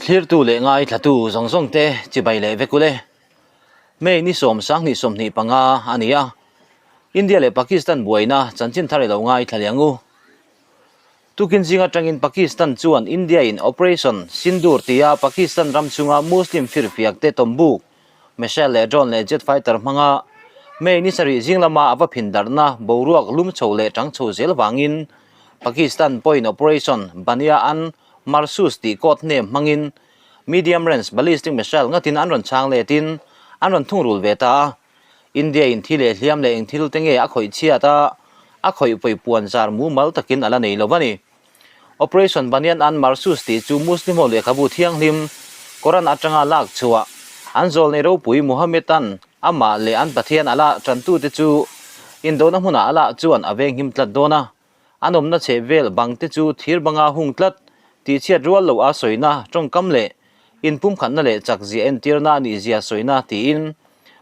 Thlirtu leh ngaithlatu zawng zawng te chibai leh vek ule. May ni sawm sanghnih 25 a ni a. India leh Pakistan buaina chanchin thar i lo ngaithla leh ang u. Tukin zing atangin Pakistan chuan India in Operation Sindoor tia Pakistan ram chhunga Muslim firfiak te tawmbuk, missile leh drone leh jet fighter hmanga May ni sarih zing lama a va phin darhna boruak lum chho leh tang chho zel vangin Pakistan pawhin Operation Bania An Marsus tih code name hmangin medium range ballistic missile ngatin an rawn chhang letin an rawn thungrul ve ta a. India in thi leh hliam leh eng thil te nge a khawih chhiat a, a khawih pawi puan zar mumal takin a la nei lo a ni. Operation Banyan An Marsus tih chu Muslim ho lehkhabu thianghlim Koran atanga lak chhuah an zawlnei ropui Muhammedan amah leh an Pathian Allah tantute chu indona hmunah Allah chuan a venghim tlat dawn a. An awmna chheh vel bang te chu thir banga hung tlat tih chhiat rual loh a sawina tawngkam leh inpumkhatna leh chak zia entirna a nih zia sawina tiin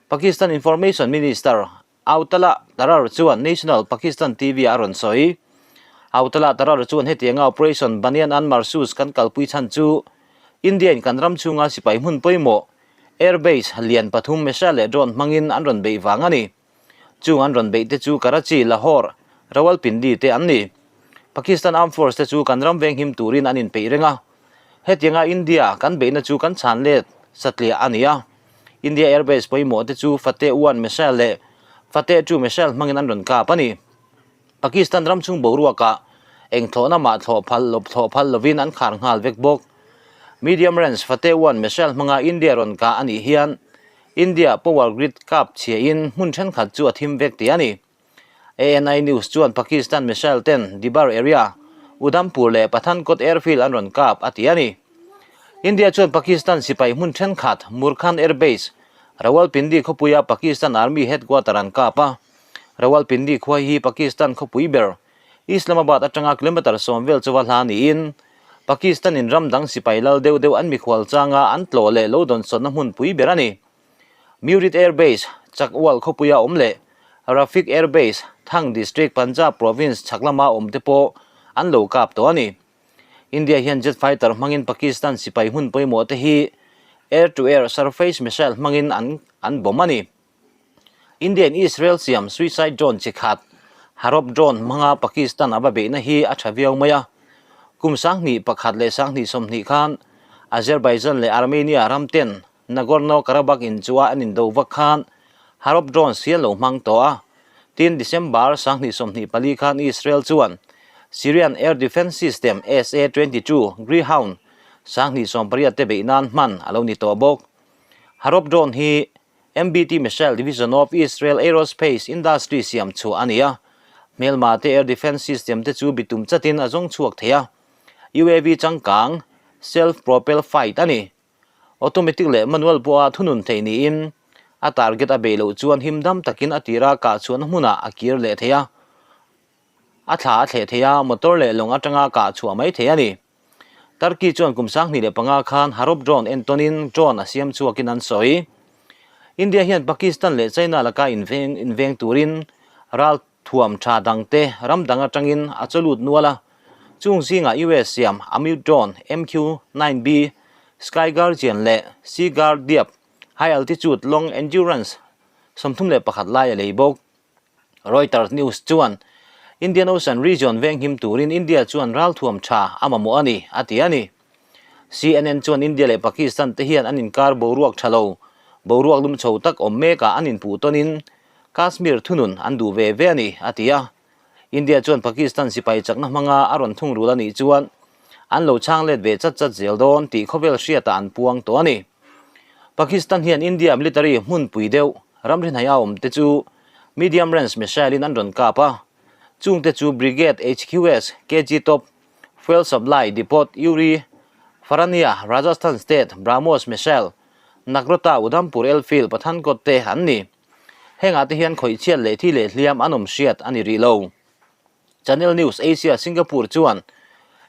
Pakistan Information Minister Autala Tarar chuan National Pakistan TV ah a rawn sawi. Autala Tarar chuan hetianga Operation Banyan An Marsus kan kalpui chhan chu India in kan ram chhunga sipai hmun pawimawh Air Base lian pathum missile leh drone hmangin an rawn beih vang a ni. Chung an rawn beih te chu Karachi, Lahore, Rawalpindi te an ni. Pakistan Armed Force te chu kan ram venghim turin an inpeih reng a. Hetianga India kan beihna chu kan chhan let satliah a ni a. India Airbase pawimawh te chu Fateh 1 missile leh Fateh 2 missile hmangin an rawn kap a ni. Pakistan ram chhung boruakah eng thlawhna mah thlawh phal lo thlawh phal lovin an khar nghal vek bawk. Medium range Fateh 1 missile hmanga India rawn kah a nih hian India power grid kap chhiahin hmun thenkhat chu a thim vek tih a ni. ANI News chuan Pakistan missile ten Dibar area, Udhampur leh Pathankot airfield an rawn kap a ti a ni. India chuan Pakistan sipai hmun thenkhat Murkhan Air Base, Rawalpindi khawpuia Pakistan Army headquarter an kap a. Rawalpindi khua hi Pakistan khawpui ber Islamabad atanga kilometre 10 vel chuva hla niin Pakistan in ram dang sipai lal deuh deuh an mikhual changa an tlawh leh lo dawnsawnna hmunpui ber a ni. Murid Air Base, Chakwal khawpuia awm leh Rafiq Air Base, Thang District, Punjab Province chhak lama awm te pawh an lo kap tawh a ni. India hian jet fighter hmangin Pakistan sipai hmun pawimawh te hi air-to-air surface missile hmangin an an bomb a ni. India in Israel siam suicide drone chi khat Harop drone hmanga Pakistan a va beihna hi a tha viau mai a. Kum 2001 leh 2020 khan Azerbaijan leh Armenia ram ten Nagorno-Karabakh in chua an indo vak khan Harop drones hi an lo hmang tawh a. Tin, December 2024 khan Israel chuan Syrian air defence system SA-22 Greyhound 2008 te beih nan hman a lo ni tawh bawk. Harop drone hi MBT Missile Division of Israel Aerospace Industry siam chhuah a ni a, hmelma te air defence system te chu bitum chatin a zawng chhuak thei a. UAV changkang, self-propelled fight a ni. Automatic leh manual pawha thunun theih niin a target a beih loh chuan him dam takin a tira kah chhuahna hmunah a kir leh thei a, a thla a thleh thei a, motor leh lawng atanga kah chhuah mai thei a ni. Turkey chuan kum 2005 khan Harop drone entawnin drone a siam chhuakin an sawi. India hian Pakistan leh China laka inveng inveng turin ral thuam tha dangte ram dang atangin a chawlut nual a. Chung zingah US siam Amut drone MQ-9B Sky Guardian leh Sea Guardian High Altitude Long Endurance 31 lai a lei bawk. Reuters News chuan Indian Ocean region venghim turin India chuan ralthuam tha a mamawh a ni, a ti a ni. CNN chuan India leh Pakistan te hian an inkar boruak tha lo, boruak lum chho tak awm mekah an inpuh tawnin Kashmir thunun an duh ve ve a ni, a ti a. India chuan Pakistan sipai chakna hmanga a rawn thungrul a nih chuan an lo chhang let ve chat chat zel dawn tih khawvel hriatah an puang tawh a ni. Pakistan hian India military hmunpui deuh Ramri hnaih a awm te chu medium range missile in an rawn kap a, chung te chu Brigade HQS, KG Top, Fuel Supply Depot, Uri, Farania, Rajasthan State, BrahMos missile, Nagrota, Udhampur Airfield, Pathankot te an ni. Hengah te hian khawih chhiat leh thi leh hliam an awm hriat a ni rih lo. Channel News Asia Singapore chuan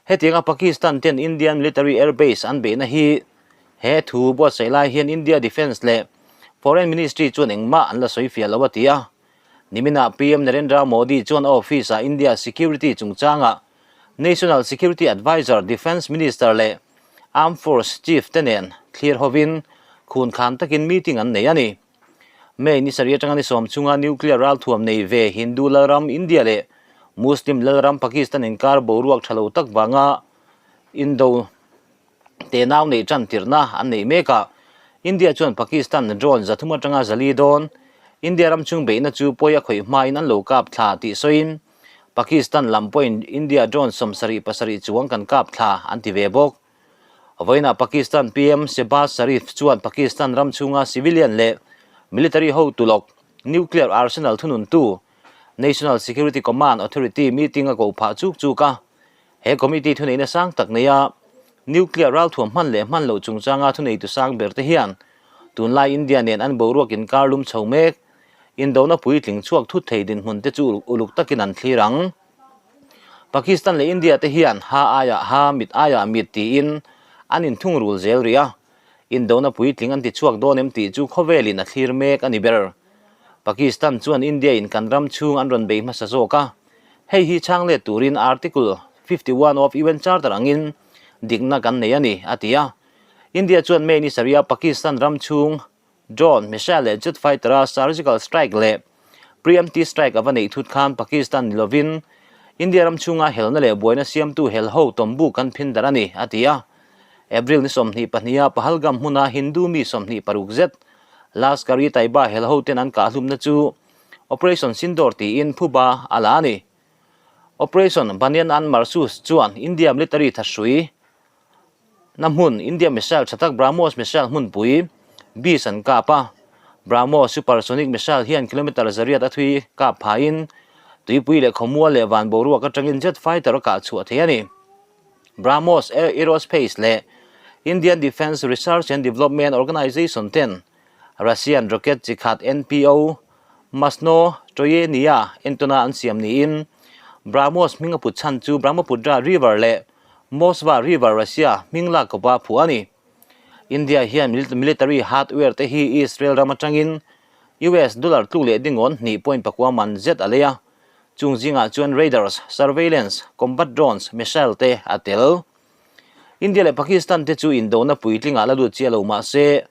hetianga Pakistan ten Indian military airbase an beihna hi he thu buatsaih lai hian India Defence leh Foreign Ministry chuan engmah an la sawi fiah lo a ti a. Niminah PM Narendra Modi chuan a office-ah India security chungchangah National Security Advisor, Defence Minister leh Armed Force Chief te nen thlir hovin khun khan takin meeting an nei a ni. May ni sarih atanga ni sawm chunga nuclear ralthuam nei ve Hindu lalram India leh Muslim lalram Pakistan inkar boruak tha lo tak vanga Indo te nau neih tan tirhna an neih mek a, India chuan Pakistan drone 300 atanga 400 dawn India ram chung beihna chu pawi a khawih hmain an lo kap thla tih sawiin Pakistan lam pawhin India drone 77 chuang kan kap thla an ti ve bawk. Vawiinah Pakistan PM Shehbaz Sharif chuan Pakistan ram chhunga civilian leh military hotu lawk nuclear arsenal thununtu National Security Command Authority meeting a koh phah chuk chuk a. He committee thuneihna sang tak neia nuclear ralthuam hman leh hman loh chungchanga thuneitu sang ber te hian tunlai India nen an boruak inkar lum chho mek. Indona puitling chhuak thut thei dinhmun te chu uluk takin an thlir ang. Pakistan leh India te hian ha aiah ha, mit aiah mit tiin an inthungrul zel rih a, indona puitling an ti chhuak dawn em tih chu khawvelin a thlir mek a ni ber. Pakistan chuan India in kan ram chhung an rawn bei hmasa zawk a, hei hi chhang let turin Article 51 of UN Charter angin dikna kan nei a ni, a ti a. India chuan May ni sarih a Pakistan ram chhung Drone, missile leh jet fighter-a surgical strike leh preemptive strike a va neih thut khan Pakistan ni lovin India ram chhunga helna leh buaina siamtu hel ho tawmbu kan phin darh a ni, a ti a. April ni 22a Pahalgam hmuna Hindu mi 26 zet Lashkar-e-Taiba hel hoten an kahhlumna chu Operation Sindoor tiin phuba a la a ni. Operation Bunyan an Marsus chuan India military thahrui Na hmun, India missile tha tak BrahMos missile hmunpui bis an kap a. BrahMos supersonic missile hian kilometre 800 a thui kap phahin tuipui leh khawmual leh van boruak atangin jet fighter a kah chhuah thei a ni. BrahMos Aerospace leh Indian Defence Research and Development Organisation ten Russian rocket chi khat NPO Masno Troyenia entawna an siam niin BrahMos hming a put chhan chu Brahmaputra River leh Moskva River Russia hming lak kawpa phuah a ni. India hian military hardware te hi Israel ram atangin US dollar tluk leh dingawn hnih point pakua man zet a lei a, chung zingah chuan radars, surveillance, combat drones, missile te a tel. India leh Pakistan te chu indona puitlingah la lut chiah lo mah se,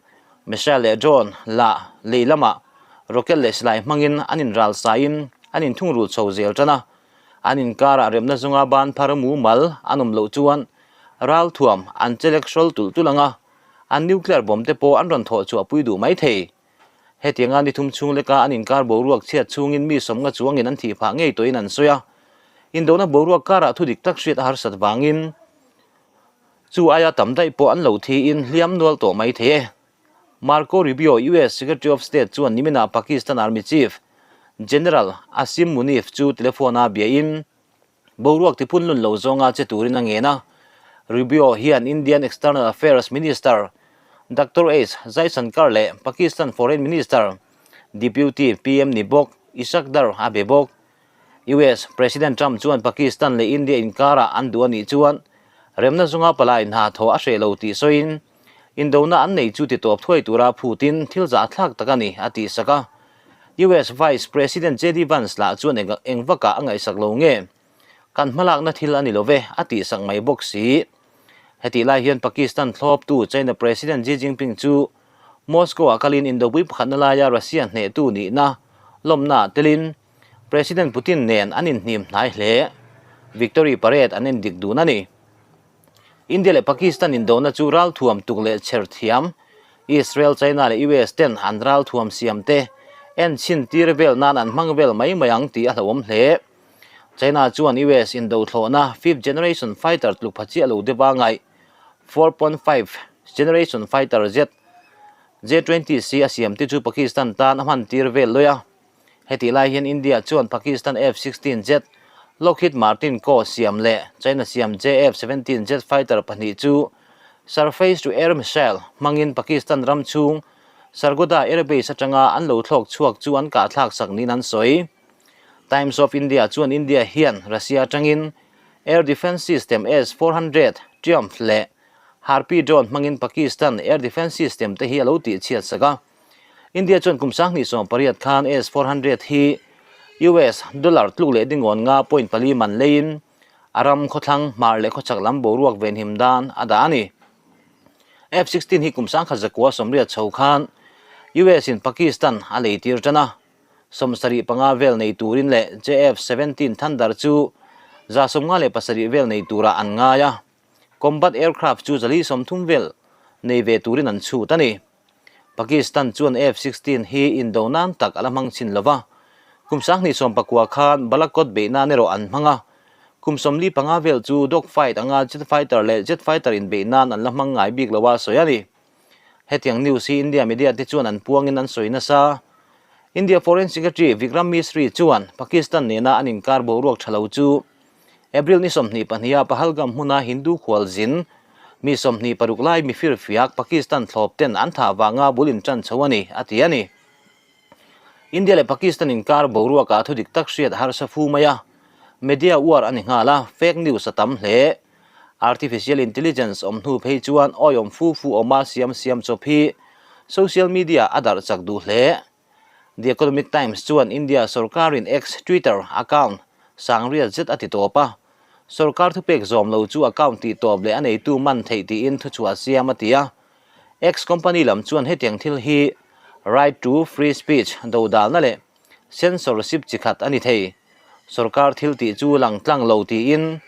missile leh drone lah lei lamah rocket leh silai hmangin an inral saiin an inthungrul chho zel tan a. An inkarah remna zawnga ban phar mumal an awm loh chuan ralthuam an chelek hrawl tulh tulh ang a, an nuclear bomb te pawh an rawn thawh chhuah pui duh mai thei. Hetianga ni thum chhung leka an inkar boruak chhiat chhungin mi sawmnga chuangin an thih phah ngei tawhin an sawi a, indona boruak karah thu dik tak hriat a harsat vangin chu aia tam daih pawh an lo thiin hliam nual tawh mai thei e. Marco Rubio, US Secretary of State chuan niminah Pakistan Army Chief General Asim Munif chu telephone-a biain boruak tiphunlun lo zawnga che turin a ngen a. Rubio hian Indian External Affairs Minister Doctor S Jaishankar leh Pakistan Foreign Minister Deputy PM ni bawk Ishaq Dar a be bawk. US President Trump chuan Pakistan leh India inkarah an duh a nih chuan remna zawnga palai hna thawh a hreh lo tih sawiin Indona an nei chu ti tawp thuai tura phutin thil zahthlak tak a ni, a tih sak a. US Vice President JD Vance lah chuan eng vakah a ngaihsak lo nge? Kan hmalakna thil a ni lo ve, a tih sak mai bawk si. Hetih lai hian Pakistan thlawptu China President Xi Jinping chu Moscow-ah kalin indopui pakhatna laia Russia hnehtu nihna lawmnaah telin President Putin nen an inhnim hnai hle. Victory Parade an endik dun a ni. India leh Pakistan indona chu ralthuam tuk leh chher thiam, Israel, China leh US ten an ralthuam siam te en chhin tir vel nan an hmang vel mai mai ang tih a hlauhawm hle. China chuan US indo thlawhna fifth generation fighter tluk pha chiah lo deuh a ngaih 4.5 generation fighter jet J-20C a siam te chu Pakistan tan a hman tir vel lawih a. Hetih lai hian India chuan Pakistan F-16 jet Lockheed Martin Co siam leh China siam JF-17 jet fighter pahnih chu surface-to-air missile hmangin Pakistan ram chhung Sargodha Air Base atanga an lo thlawk chhuak chu an kahthlak sak niin an sawi. Times of India chuan India hian Russia atangin air defence system S-400 Triumph leh Harpy drone hmangin Pakistan air defence system te hi a lo tihchhiat sak a. India chuan kum 2018 khan S-400 hi US dollar tluk leh dingawn nga point pali man leiin a ram khawthlang hmar leh khawchhak lam boruak venhim dan a dah a ni. F-16 hi kum 1900 sawmriat chho khan US in Pakistan a lei tir tan a, 75 vel nei turin leh JF-17 Thunder chu 57 vel nei turah an ngai a, combat aircraft chu 430 vel nei ve turin an chhut a ni. Pakistan chuan F-16 hi indo nan tak a la hmang chhin lo va, kum 2019 khan Balakot beih nan erawh an hmang a, kum 45 vel chu dogfight anga jet fighter leh jet fighter inbeih nan an la hmang ngai bik lo a sawi a ni. Hetiang news hi India media te chuan an puangin an sawi nasa. India Foreign Secretary Vikram Misri chuan Pakistan nena an inkar boruak tha lo chu April ni 22 a Pahalgam hmuna Hindu khualzin mi 26 lai mi firfiak Pakistan thlawp ten an thah vanga bul intan chho a ni, a ti a ni. India leh Pakistan inkar boruakah thu dik tak hriat harsa fu mai a, media uar a ni nghal a, fake news a tam hle. Artificial intelligence awm hnu phei chuan awiawm fu fu awma siam siam chawp hi social media a darh chak duh hle. The Economic Times chuan India sorkarin X, Twitter, account sangriat zet a ti tawp a, sorkar thupek zawm lo chu account tih tawp leh a neitu man theih tiin thuchhuah siam a ti a. X company lam chuan hetiang thil hi right to free speech dodalna leh censorship chi khat a ni thei. Sorkar thil tih chu lang tlang lo tiin,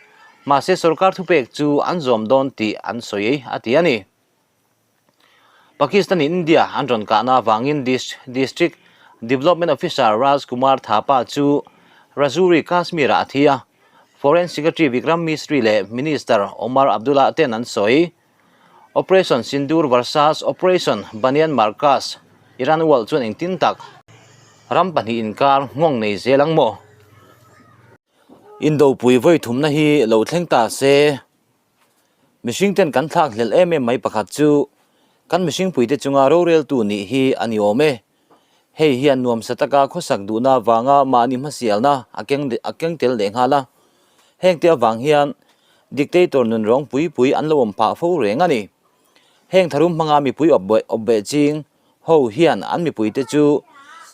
mahse sorkar thupek chu an zawm dawn tih an sawi a ti a ni. Pakistan in India an rawn kahna avangin District Development Officer Raj Kumar Thapa chu Rajouri, Kashmir-ah a thi a, Foreign Secretary Vikram Misri leh Minister Omar Abdullah ten an sawi. Operation Sindoor versus Operation Banyan Markas, Iran World chuan engtin tak ram pahnih inkar nghawng nei zel ang maw? Indopui vawi thumna hi lo thleng ta se. Mihring ten kan thlak hlelh em em mai pakhat chu kan mihring puite chunga roreltu nih hi a ni awm e. Hei hian nuamsa taka khawsak duhna avanga mahni hmasialna a keng a keng tel leh nghal a. Hengte avang hian dictator nun rawng pui pui an lo awm phah fo reng a ni. Heng tharum hmanga mipui awp beh ching ho hian an mipuite chu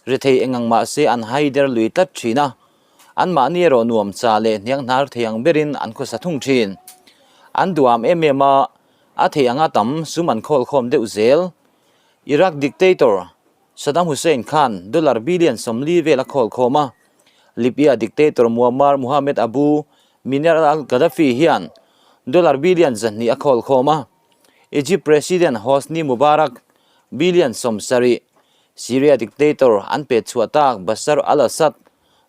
rethei engang mah se an hai der lui tlat thin a, anmahni erawh nuam cha leh hniang hnar thei ang berin an khawsa thung thin. An duham em em a, a thei anga tam sum an khawl khawm deuh zel. Iraq dictator Saddam Hussein khan dollar billion 40 vel a khawl khawm a, Libya dictator Muammar Muhammad Abu Minyar al-Gaddafi hian dollar billion 200 a khawl khawm a, Egypt President Hosni Mubarak billion 70, Syria dictator an pet chhuah tak Bashar al-Assad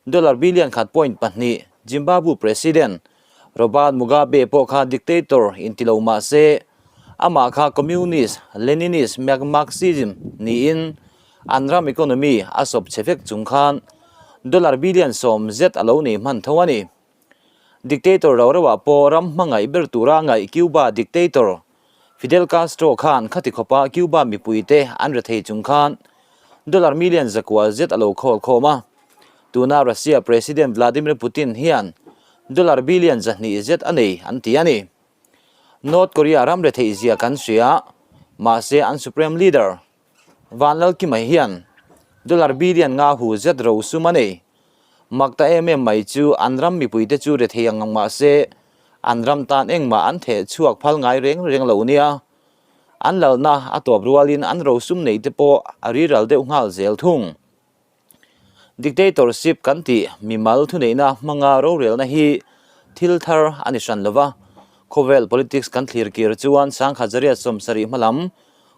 dollar billion 1.2, Zimbabwe President Robert Mugabe pawh kha dictator inti lo mah se amah kha Communist, Leninist, Marxism niin an ram economy a sawp chhe vek chung khan dollar billion 10 zet a lo nei hman tho a ni. Dictator rau rauah pawh ram hmangaih ber tura ngaih Cuba dictator Fidel Castro khan khati khawpa Cuba mipuite an rethei chung khan dollar million 900 zet a lo khawl khawm a. Tuna Russia President Vladimir Putin hian dollar billion 200 zet a nei an ti a ni. North Korea ram retheih zia kan hria, mahse an Supreme Leader Vanlalkima hian dollar billion nga hu zet ro sum a nei. Mak ta em em mai chu an ram mipuite chu rethei ang ang mahse an ram tan engmah an theh chhuak phal ngai reng reng lo nia. An lalna a tawp rualin an ro sum nei te pawh a riral deuh nghal zel thung. Dictatorship kan tih mimal thuneihna hmanga rorelna hi thil thar a ni hran lova, khawvel politics kan thlir kir chuan 1970 hmalam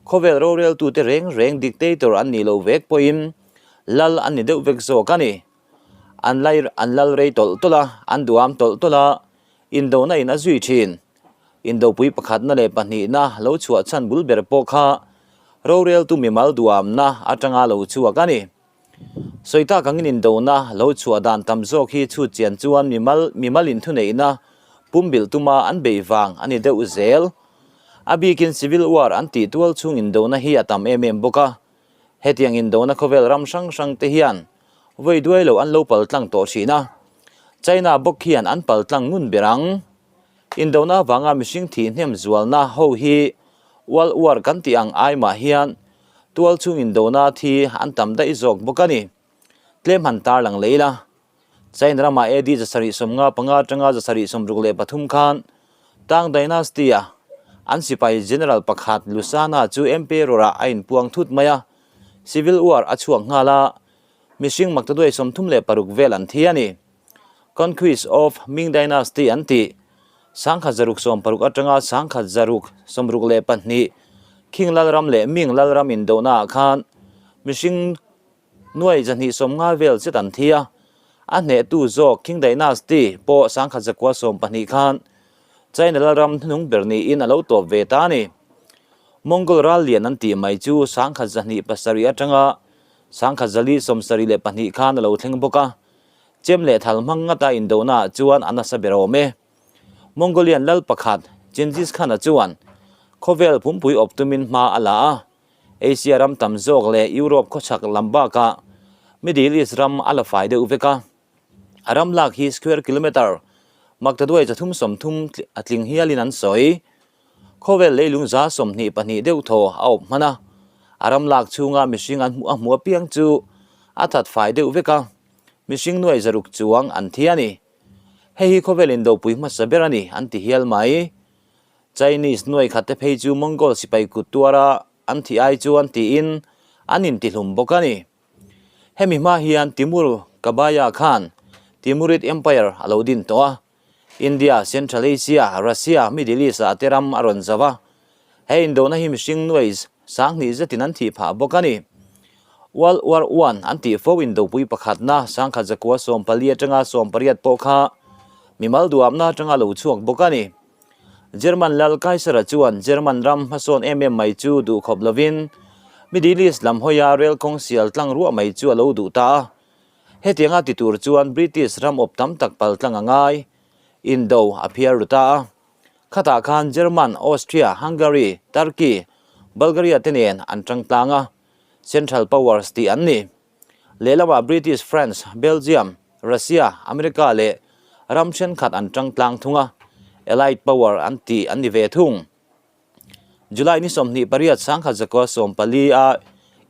khawvel roreltute reng reng dictator an nih loh vek pawhin lal an ni deuh vek zawk a ni. An lai an lal rei tawlh tawlh a, an duham tawlh tawlh a, indona in a zui thin. Indopui pakhatna leh pahnihna lo chhuah chhan bul ber pawh kha roreltu mimal duhamna atanga lo chhuak a ni. Sawi tak angin indona lo chhuah dan tam zawk hi chhut chian chuan mimal mimal inthuneihna pumbilh tuma an beih vang a ni deuh zel. A bikin civil war an tih tual chhung indona hi a tam em em bawk a. Hetiang indona khawvel ram hrang hrang te hian vawi duai lo an lo paltlang tawh thin a. China bawk hian an paltlang ngun ber ang. Indona avanga mihring thih hnem zualna ho hi ual uar kan tih ang ai mah hian tual chhung indona thi an tam daih zawk bawk a ni. Tlem han tarlang leh ila, China ramah AD 755 atanga 763 khan Tang Dynasty-a An sipai General pakhat Lusana chu Emperor-ah a inpuang thut mai a, Civil War a chhuak nghal a, mihring maktaduai 36 vel an thi a ni. Conquest of Ming Dynasty an tih, 1660 atanga 1662 Qing Lalram leh Ming Lalram indohnaah khan mihring nuai 250 vel zet an thi a, a hnehtu zawk Qing Dynasty pawh 1912 khan China Lalram hnuhnung ber niin a lo tawp ve ta a ni. Mongol ral lian an tih mai chu 1207 atanga 1472 khan a lo thleng bawk a, chem leh thal hmang ngata indohnaah chuan a nasa ber awm e. Mongolian lal pakhat Genghis Khan-a chuan khawvel pumpui awp tumin hma a la a, Asia ram tam zawk leh Europe khawchhak lam bakah Middle East ram a la fai deuh vek a. A ram lak hi square kilometre maktaduai 330 a tling hialin an sawi. Khawvel leilung 22 deuh thaw a awp hman a, a ram lak chhunga mihring an hmuh a hmuh apiang chu a that fai deuh vek a, mihring nuai 600 chuang an thi a ni. Hei hi khawvel indopui hmasa ber a ni an ti hial mai. Chinese nuai khat te phei chu Mongol sipai kut tuara an thih ai chuan tiin an intihlum bawk a ni. Hemi hma hian Timur Kabaya khan Timurid Empire a lo din tawh a, India, Central Asia, Russia, Middle East ah te ram a rawn zauh a. He indona hi mihring nuai 2000 zetin an thih phah bawk a ni. World War I an tih fo indopui pakhatna 1914 atanga 18 pawh kha mimal duamna atanga lo chhuak bawk a ni. German lal Kaisara chuan German ram hmasawn em em mai chu duh khawp lovin Middle East lam hawia rel kawng sial tlang ruah mai chu a lo duh ta a. Hetianga ti tur chuan British ram awp tam tak pal tlang a ngai. Indo a phiar ru ta a. Khatah khan German, Austria, Hungary, Turkey, Bulgaria te nen an tang tlang a, Central Powers tih an ni. Lehlamah British, France, Belgium, Russia, America leh ram thenkhat an tang tlang thung a, Allied Power an tih an ni ve thung. July ni 28 1914 a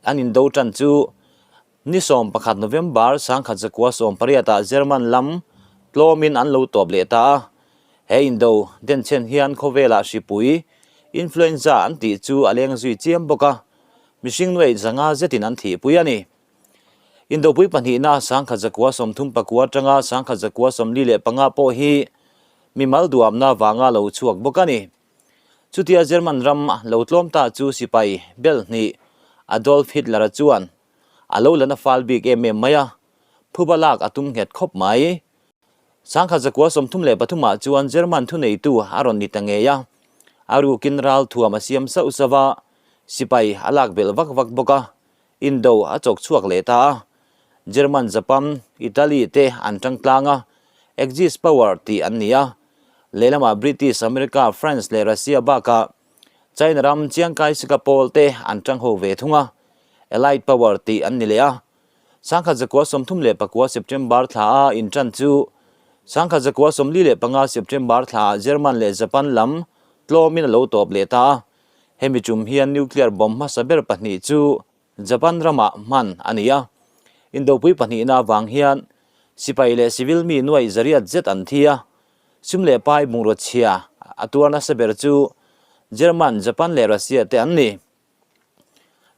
an indo tan chu ni 11 November 1918 ah German lam tlawmin an lo tawp leh ta a. He indo denchhen hian khawvelah hripui, influenza an tih chu a leng zui chiam bawk a. Mihring nuaih 500 zetin an thihpui a ni. Indopui pahnihna 1939 atanga 1945 pawh hi mimal duamna vanga lo chhuak bawk a ni. Chutia German ram lo tlawm ta chu sipai bel hnih Adolf Hitler-a chuan a lo la na fal bik em em mai a, phuba lak a tum nghet khawp mai. 1933 ah chuan German thuneitu a rawn ni ta ngei a, a rukin ral thuam a siam sauh sauh a, sipai a lak belh vak vak bawk a, indo a chawk chhuak leh ta a. German, Japan, Italy te an tang tlang a, Axis power tih an ni a. Lehlamah British, America, France leh Russia bakah China ram Chiang Kai-shek-a pawl te an tang ho ve thung a, Allied power tih an ni leh a. 1939 September thla a intan chu 1945 September thla ah German leh Japan lam tlawmin a lo tawp leh ta a. Hemi tum hian nuclear bomb hmasa ber pahnih chu Japan ramah hman a ni a. Indopui pahnihna avang hian sipai leh civil mi nuaih zariat zet an thi a. Sum leh pai bungraw chhia a tuar nasa ber chu German, Japan leh Russia te an ni.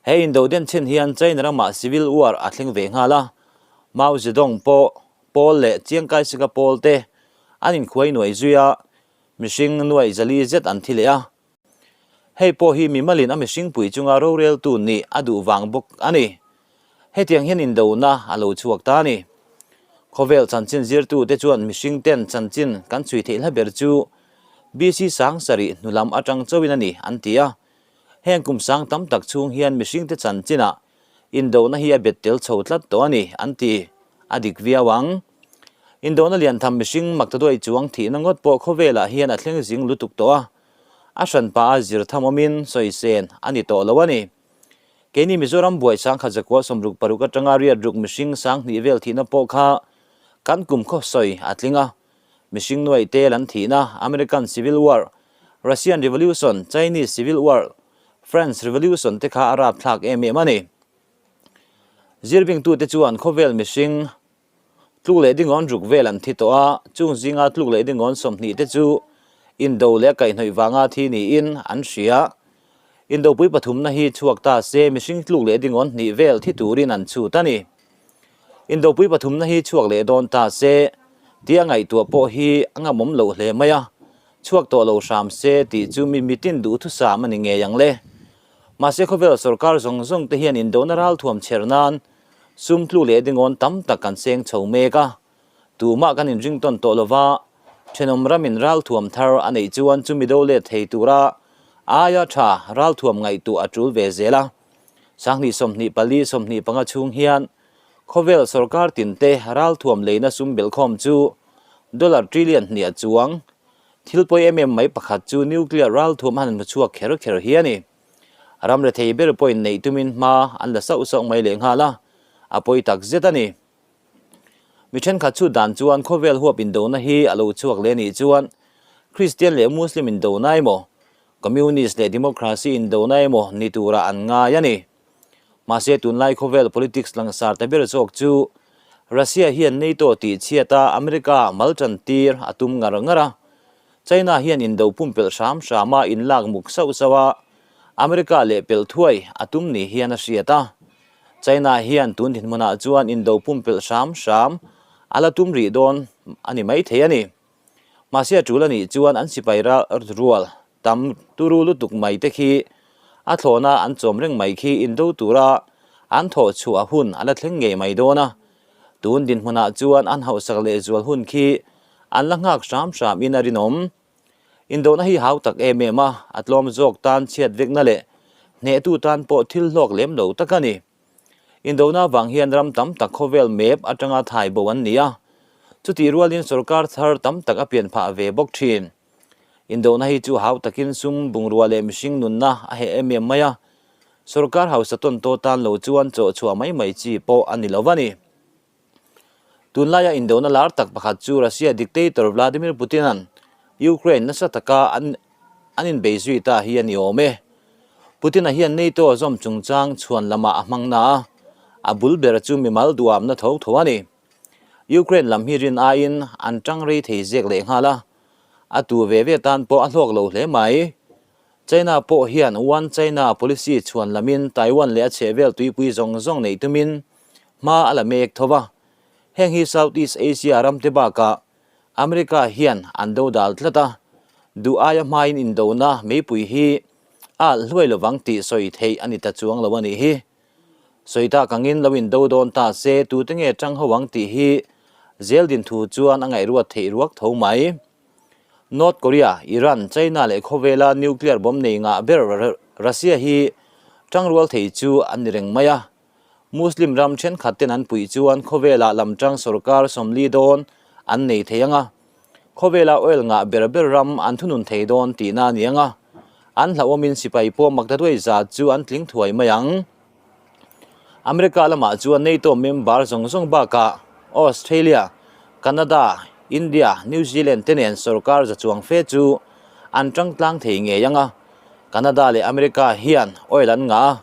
He indo denchhen hian China ramah civil war a thleng ve nghal a, Mao Zedong pawh pawl leh Chiang Kai-shek-a pawl te an inkhuai nuai zui a, mihring nuaih 400 zet an thi leh a. Hei pawh hi mimalin a mihring pui chunga roreltu nih a duh vang bawk a ni. Hetiang hian indona a lo chhuak ta a ni. Khawvel chanchin zirtute chuan mihring ten chanchin kan chhui theih hla ber chu BC 7000 hnu lam atang chauhin a ni an ti a. Heng kum sang tam tak chhung hian mihringte chanchinah indona hi a bet tel chho tlat tawh a ni, an ti. A dik viau ang. Indona lian tham mihring maktaduai chuang thihna ngawt pawh khawvelah hian a thleng zing lutuk tawh a, a hranpa a zir tham awmin sawi sen a ni tawh lo a ni. Keini Mizoram buai 1966 atanga riat ruk mihring 2000 vel thihna pawh kha kan kum khaw sawi a tling a. Mihring nuaih tel an thihna American Civil War, Russian Revolution, Chinese Civil War, French Revolution te kha a rapthlak em em a ni. Zirbingtute chuan khawvel mihring tluk leh dingawn ruk vel an thi tawh a, chung zinga tluk leh dingawn 20 te chu Indo leh a kaihhnawih vanga thi niin an hria. Indopui pathumna hi chhuak ta se mihring tluk leh dingawn hnih vel thi turin an chhut a ni. Indopui pathumna hi chhuak leh dawn ta se tia ngaihtuah pawh hi a ngamawm loh hle mai a, chhuak tawh lo hram se tih chu mi mitin duhthusam a ni ngei ang le. Mahse khawvel sorkar zawng zawng te hian indona ralthuam chher nan sum tluk leh dingawn tam tak kan seng chho mek a, Tumah kan inring tawn tawh lova, thenawm ramin ralthuam thar a neih chuan chumi do let thei tura aia tha ralthuam ngaihtuah a tul ve zel a. Sanghnih 24 25 chhung hian khawvel sorkar tinte ralthuam leina sum belhkhawm chu dollar trillion hnih a chuang. Thil pawi em em mai pakhat chu nuclear ralthuam a han hmu chhuak kher kher hi a ni. Ram rethei ber pawhin neih tumin hma an la sauh sauh mai lehnghal a, a pawi tak zet a ni. Mi thenkhat chu dan chuan khawvel huap indona hi a lo chhuak leh anih chuan Kristian leh Muslim indona emaw, Communist leh Democracy indona emaw ni turah an ngai a ni. Mahse tunlai khawvel politics langsar ta ber zawk chu Russia hian NATO tih chhiata America mal tan tir a tum ngar ngar a, China hian indo pumpelh hram hrama inlak muk sauh sauh a, America leh pelh thuai a tum ni hian a hriat a. China hian tun dinhmunah chuan indo pumpelh hram hram a la tum rih dawn a ni maithei a ni. Mahse a tul a nih chuan an sipai rual tam turu lutuk mai te khi a thlawhna an chawm reng mai khi indo tura an thawh chhuah hun a la thleng ngei mai dawn a. Tun dinhmunah chuan an hauhsak lehzual hun khi an la nghak hram hram in a rinawm. Indona hi hau tak em em a, a tlawm zawk tan chhiat vekna leh hnehtu tan pawh thil hlawk lem lo tak a ni. Indona vang hian ram tam tak khawvel map atanga thai bo an ni a, chutih rualin sorkar thar tam tak a pian phah ve bawk thin. Indona hi chu hau takin sum bungrua leh mihring nunna a heh em em mai a, sorkar hausa tawn taw tan lo chuan chawh chhuah mai mai chi pawh a ni lo a ni. Tunlaia indona lar tak pakhat chu Russia dictator Vladimir Putin-a'n Ukraine nasa taka an an inbei zui ta hi a ni awm e. Putin-a hian NATO a zawm chungchang chhuan lamah a hmang na a, a bul ber chu mimal duamna tho tho a ni. Ukraine lam hi rin aiin an tang rei thei zek lehnghal a, a tu ve ve tan pawh a hlawk lo hle mai. China pawh hian One China policy chhuan lamin Taiwan leh a chhehvel tuipui zawng zawng neih tumin hma a la mek tho va, heng hi South East Asia ramte bakah America hian an do dal tlat a, duh aia hmain indona meipui hi a alh hluai lovang tih sawi theih a ni ta chuang lo a nih hi. Sawi tak angin lo indo dawn ta se tute nge tang ho ang tih hi zel din thu chuan a ngaihruat theih ruak tho mai. North Korea, Iran, China leh khawvela nuclear bomb nei ngah ber Russia hi tangrual thei chu an ni reng mai a. Muslim ram thenkhat ten an puih chuan khawvelah lamtang sorkar 40 dawn an nei thei ang a, khawvela oil ngah ber ber ram an thunun thei dawn tihna a ni ang a, an hlauhawmin sipai pawh maktaduai zat chu an tling thuai mai ang. America lamah chuan NATO member zawng zawng bakah Australia, Canada, India, New Zealand te nen sorkar za chuang fe chu an tangtlang thei ngei ang a, Canada leh America hian oil an ngah a,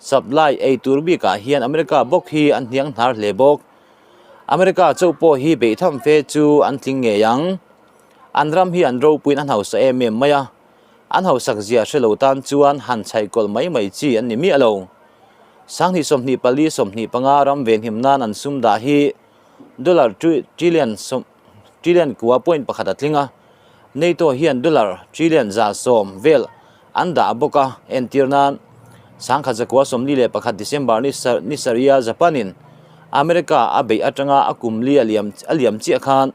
Supply ei tur bikah hian America bawk hi an hniang hnar hle bawk. America chauh pawh hi beihtham fe chu an tling ngei ang. An ram hi an ropuiin an hausa em em mai a, an hausak zia hre lo tan chuan han chhaihkawlh mai mai chi an ni miah lo. Sanghnih 24 25 ram venhim nan an sum dah hi dollar trillion trillion kua point pakhat a tling a, NATO hian dollar trillion 110 vel an dah bawk a, entir nan 1941 December ni ni saria Japan-in America a beih atanga a kum li a liam a liam chiah khan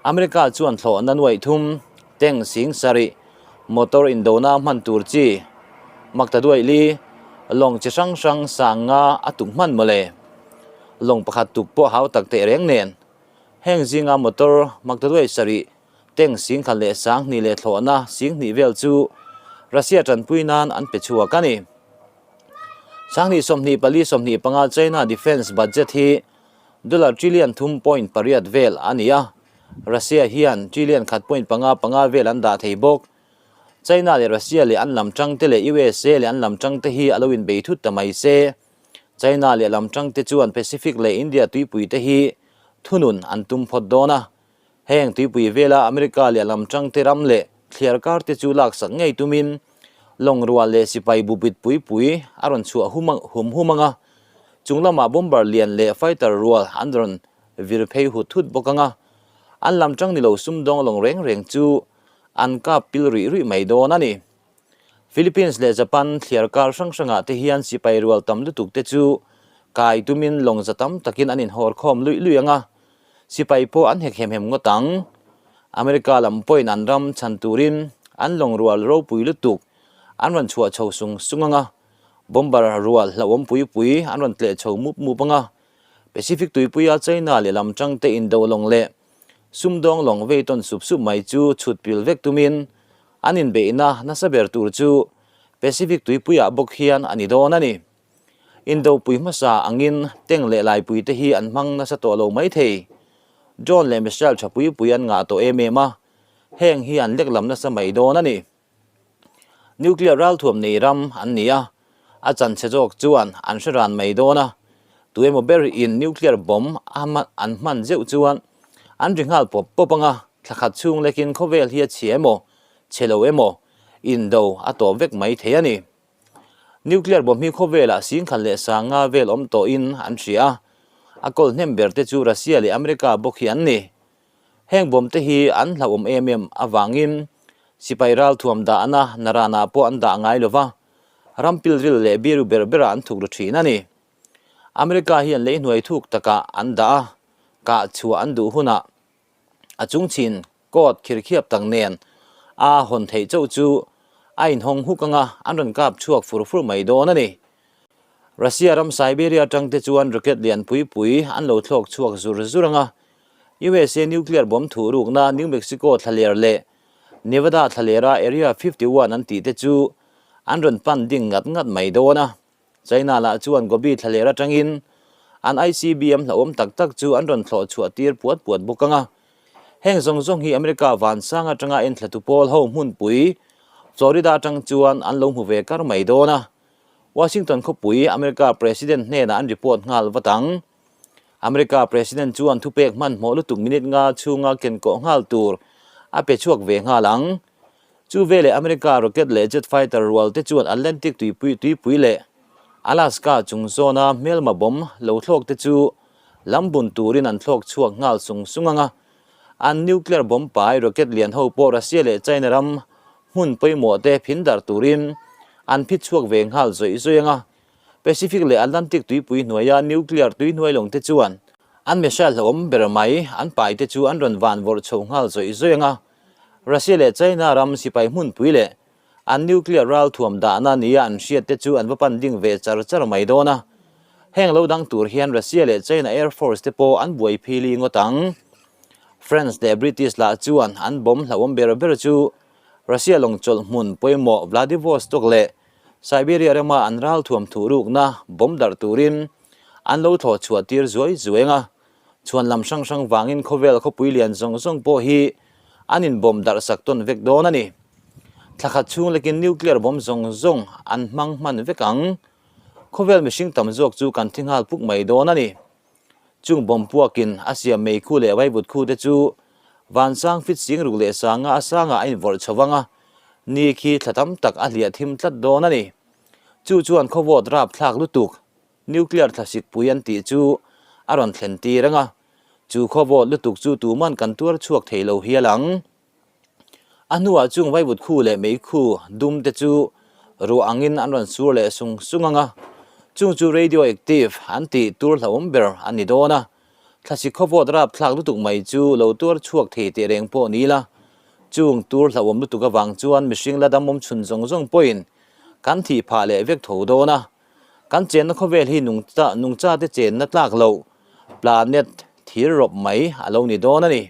America chuan thlawhna nuaih thum tank sing sarih motor indona hman tur chi maktaduaih li lawng chi hrang hrang sang nga a tuk hman mawle. Lawng pakhat tuk pawh hau tak teh reng nen Heng zinga motor maktaduai sarih, tank 10,000 leh 2000 leh thlawhna 20,000 vel chu Russia tanpui nan an pe chhuak a ni. 2024 25 China defence budget hi dollar trillion thum point pariat vel a ni a, Russia hian trillion khat point panga panga vel an dah thei bawk. China leh Russia leh an lam tangte leh USA leh an lam tangte hi a lo inbei thut ta mai se. China leh lam tangte chuan Pacific leh India tuipui te hi thunun an tum phawt dawn a, heng tuipui vela America leh lam tangte ram leh thliar kar te chu laksak ngei tumin lawng rual leh sipai bubit pui pui a rawn chhuah hum hum hum ang a, chung lamah bomber lian leh fighter rual an rawn vir phei hut hut bawk ang a, an lam tang ni lo sumdawng lawng reng reng chu an kap pil ruih ruih mai dawn a ni. Philippines leh Japan thliar kar hrang hrangah te hian sipai rual tam lutuk te chu kai tumin lawng za tam takin an inhawr khawm luih luih ang a, sipai pawh an hek hem hem ngawt ang. America lam pawhin an ram chhan turin an lawng rual ropui lutuk an rawn chhuah chho sung sung ang a, bomber rual hlauhawm pui pui an rawn tleh chho mup mup ang a, Pacific tuipuia China leh lam tangte indo lawng leh sumdawng lawng vei tawn sup sup mai chu chhut pil vek tumin an inbeihna nasa ber tur chu Pacific tuipuiah bawk hian a ni dawn a ni. Indopui hmasa angin tank leh laipui te hi an hmang nasa tawh lo mai thei. Drone leh missile tha pui pui an ngah tawh em em a, heng hi an lek lam nasa mai dawn a ni. Nuclear ralthuam nei ram an ni a, a chanchhe zawk chuan an hre ran mai dawn a, tu emaw ber in nuclear bomb a an hman zeuh chuan an ri nghal pawp pawp ang a, thla khat chhung lekin khawvel hi a chhia emaw, chhe lo emaw, indo a tawp vek mai thei a ni. Nuclear bomb hi khawvelah singkhat leh sanga vel awm tawhin an hria a, a kawl hnem ber te chu Russia leh America bawk hi an ni. Heng bomb te hi an hlauhawm em em avangin sipai ralthuam dahna naranah pawh an dah ngai lova, ram pilril leh biru ber berah an thuk ru thin a ni. America hian leihnuai thuk takah an dah a, kah chhuah an duh hunah a chungchhin Court khirkhiap tak nen a hawn theih chauh chu a inhawng huk anga an rawn kap chhuak fur fur mai dawn a ni. Russia ram Siberia atang te chuan rocket lian pui pui an lo thlawk chhuak zur zur anga USA nuclear bomb thuh rukna New Mexico thlaler leh Nevada thlalera Area 51 an tih te chu an rawn pan ding ngat ngat mai dawn a. China lah chuan Gobi thlaler atangin an ICBM hlauhawm tak tak chu an rawn thlawh chhuah tir puat puat bawk ang a. Heng zawng zawng hi America vansang atanga enthlatu pawl ho hmunpui Florida atang chuan an lo hmu ve kar mai dawn a. Washington khawpui America President hnenah an report nghal vat ang. America President chuan thupek hmanhmawh lutuk minute nga chhunga kenkawh nghal tur a pe chhuak ve nghal ang. Chu veleh America rocket leh jet fighter rual te chuan Atlantic tuipui tuipui leh Alaska chung zawna hmelma bomb lo thlawk te chu lam bun turin an thlawk chhuak nghal sung sung ang a. An nuclear bomb pai rocket lian ho pawh Russia leh China ram hmun pawimawh te phin darh turin an phit chhuak ve nghal zawih zawih ang a. Pacific leh Atlantic tuipui hnuaia nuclear tuihnuai lawng te chuan an missile hlauhawm ber mai an pai te chu an rawn van vawrh chho nghal zawih zawih ang a. Russia leh China ram sipai hmunpui leh an nuclear ralthuam dahna nia an hriat te chu an va pan ding ve char char mai dawn a. Heng lo dang tur hian Russia leh China Air Force te pawh an buai phili ngawt ang. France leh British lah chuan an bomb hlauhawm ber ber chu Russia lawng chawlh hmun pawimawh Vladivostok leh Siberia rama an ralthuam thuhrukna bomb darh turin an lo thlawh chhuah tir zuai zuai ang a. Chhuan lam hrang hrang vangin khawvel khawpui lian zawng zawng pawh hi an inbawm darh sak tawn vek dawn a ni. Thla khat chhung lekin nuclear bomb zawng zawng an hmang hman vek ang. Khawvel mihring tam zawk chu kan thi nghal puk mai dawn a ni. Chung bomb puakin a siam meikhu leh vaivut khu te chu vansang fit sing ruk leh sanga a sangah a invawrh chho vang a, ni khi thla tam tak a hliah thim tlat dawn a ni. Chu chuan khawvawt rapthlak lutuk Nuclear thlasik pui an tih chu a rawn thlen tir ang a, chu khawvawt lutuk chu tuman kan tuar chhuak thei lo hial ang. A hnuah chung vaivut khu leh meikhu dum te chu ruah angin an rawn sur leh sung sung ang a, chung chu radioactive an tih tur hlauhawm ber a ni dawn a, thlasik khawvawt rapthlak lutuk mai chu lo tuar chhuak thei teh reng pawh ni la, chung tur hlauhawm lutuk avang chuan mihring la damawm chhun zawng zawng pawhin kan thih phah leh vek tho dawn a. Kan chenna khawvel hi nungcha nungchate chenna tlak loh planet thir rawp mai a lo ni dawn a ni.